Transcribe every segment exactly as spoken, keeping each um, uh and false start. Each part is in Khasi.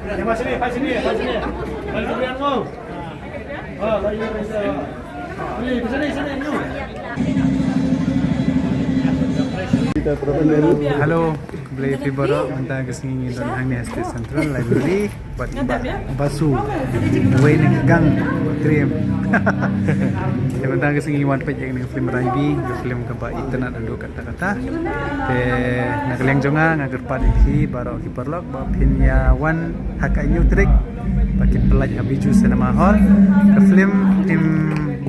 Hello, khublei phi baroh, mynta ka sngi ngi don hangne ha State Central Library bad Bah Basu, uwei na ki gang Trim. Te mynta ka sngi ngi wan peit ïa kane ka film Raibi, ka film kaba itynnad haduh katta katta. Te na ka liang jong nga, nga kyrpad ïa phi baroh ki paralok ba phin ïa wan ha ka hynñiew tarik ba kin pyllait ha Bijou Cinema Hall. Ka film im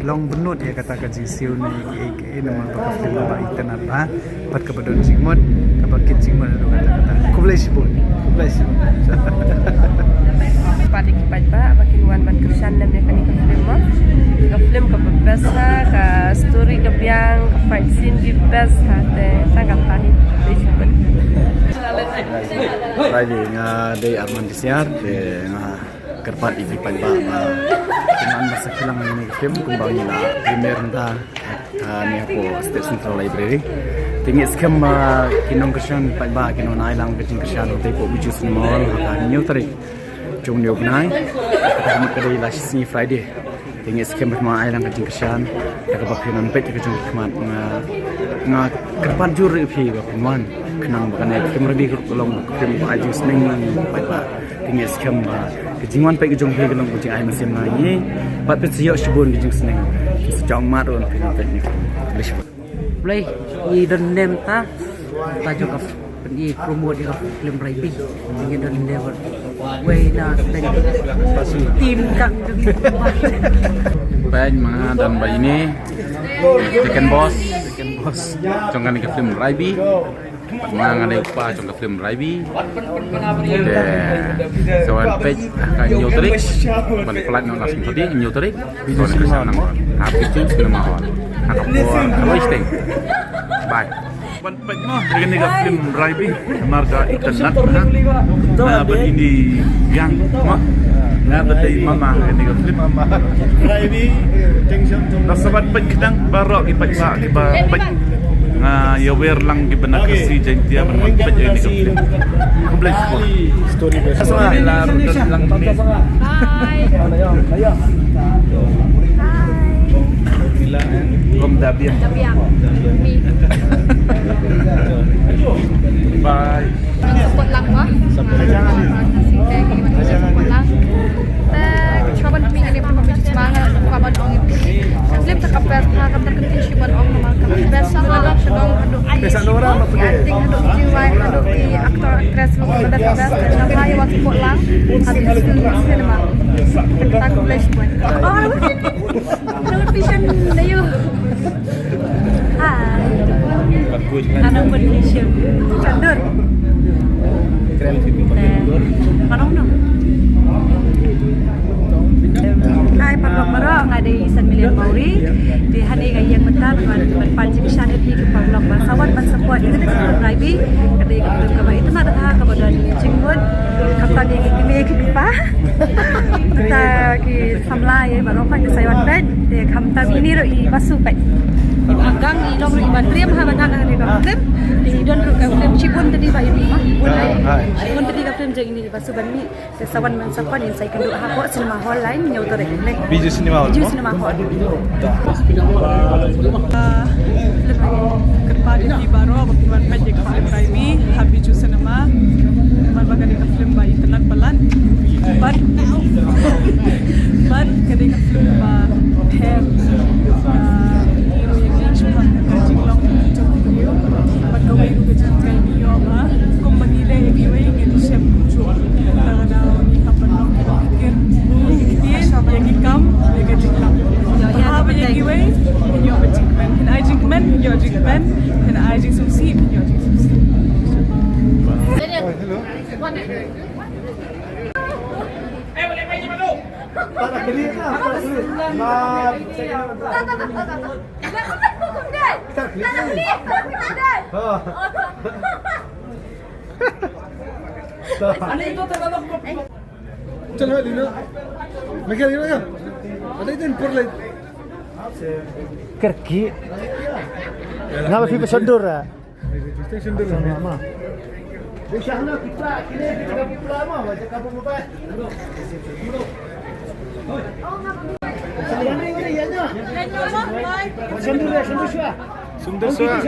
long bynnud ïa kata ka jingsiew ne ïa kiei kiei, namar ba ka film kaba itynnad bha bad kaba don jingmut, kaba kit jingmut haduh katta katta. Khublei shibun. Khublei shibun. Pat ïa ki paidbah ba kin wan ban kyrshan lem ïa kane ka film mo. Ka film kaba best ha, ka story ka biang, ka fight scene ki best ha, te tang kata hi. Khublei shibun. Raibi, nga dei Arman Bisiar, te nga kyrpad ïa ki paidbah ba kin wan ban sa khie lang ïa kane ka film kumba ngi la premiere mynta ha, ne hapoh State Central Library. Te ngi skhem ba kin ym kyrshan paidbah, kin ym ai lang ka jingkyrshan, te hapoh Bijou Cinema Hall ha ka hynñiew tarik jong une u bnai. Kata ka mut ka dei la shi sngi Friday. Te ngi skhem ba phin ai lang ka jingkyrshan da kaba phin wan peit ka jong ki khmat. Nga, nga kyrpad jur ïa phi ba phin wan, khnang ba kane ka film Raibi ka long ka film ba ai jingsneng lang ïa paidbah. Te ngi skhem ba ka jingwan peit ka jong phi ka long ka jingai mynsiem na ngi. Bad phin sa ïoh shibun ka jingsneng. Phin sa jong mat ruh phin wan peit ne. Khublei shibun. Blei, ngi don ne mynta, ta jong ka pyn-i promote ïa ka film Raibi. Ngi don ne bad wei na sdang team ka. Peit ma nga don ba ine, second boss, second boss jong kane ka film Raibi. Ma nga dei u kpa jong ka film Raibi. Te sa wan peit ha ka hynñiew tarik. Ban pyllait noh la sngewthuh hynñiew tarik. Sa wan peit ha Bijou Cinema Hall. Ha ka por ka wei sting. Bye. Wan peit mo ïa kane ka film Raibi. Namar ka itynnad bha. Nga bad ine i gang mo. Nga bad ine i mama ïa kane ka film. Raibi. Te sa wan peit khnang baroh ki paidbah kiba peit. Nga ïawer lang kiba na Khasi Jaiñtia ban wan peit ïa kane ka film. Khublei shibun. Story best. Bye. Bye. Kong Dabian. Dabian. Mi. Bye. Support lang ba. Support lang. Te shuwa ban pynmih kane ka film, sngewbha ban ong ïa phi. Ka film te ka best, ha, kam dei ka kynti shuwa ban ong namar ka best, sha ka shnong haduh ki acting, haduh ki jingrwai, haduh ki actor actress ruh ka best ka best. Te sngewbha ïa wan support lang ha Bijou Cinema. Te khublei shibun. Television na yu. Hai. Ano ba ni siya? Chandur. Parong no. Hai, parong maro nga dei San Milian Mauri. Te hangne nga ïeng mynta ban, ban pan jingkyrshan ïa phi ki paralok ba sa wan ban support ïa kane ka film Raibi. Ka dei ka film kaba itynnad bha, kaba don jingmut. Khamtam ïa ki kmie ki kpa. Mynta ki samla ïa baroh pat ki sa wan peit. Te khamtam ine ruh i Basu peit. I Bah Gang i long ruh i Bah Trim ha ban nang ha kane ka film. Te i don ruh ka film shibun tadi ba ine. Shibun tadi ka film jong ine i Basu ban mih. Te sa wan ban support, ngin sa ïakynduh hapoh cinema hall lai hynñiew tarik. Bijou Cinema Hall. Bijou Cinema Hall. Ah, film kyrpad ïa phi baroh ba phin wan peit ïa ka film Raibi ha Bijou Cinema. Namar ba kane ka film ba itynnad palat. Bad, bad kane ka film ba pher. Ah, hero ïa ngi shaphang ka jinglong jong ki briew. Bad kawei ruh ka jinghikai ngi ïoh ba kumba ngi leh ïa kiwei ngi shem kumjuh. Lada ngi hap ban long kiba pyrkhat ïa ki kam, ïa ka jingkam. Haba ïa kiwei, ïoh ba jingkmen. Phin ai jingkmen, ïoh jingkmen. Phin ai jingsngewsih, ïoh jingsngewsih. Chalo, Lina. Miguel, Lina. Ada itu yang perlu. Kerki. Ngapa sih pesondur, ah? Station dulu. Sama. Sumdor swa.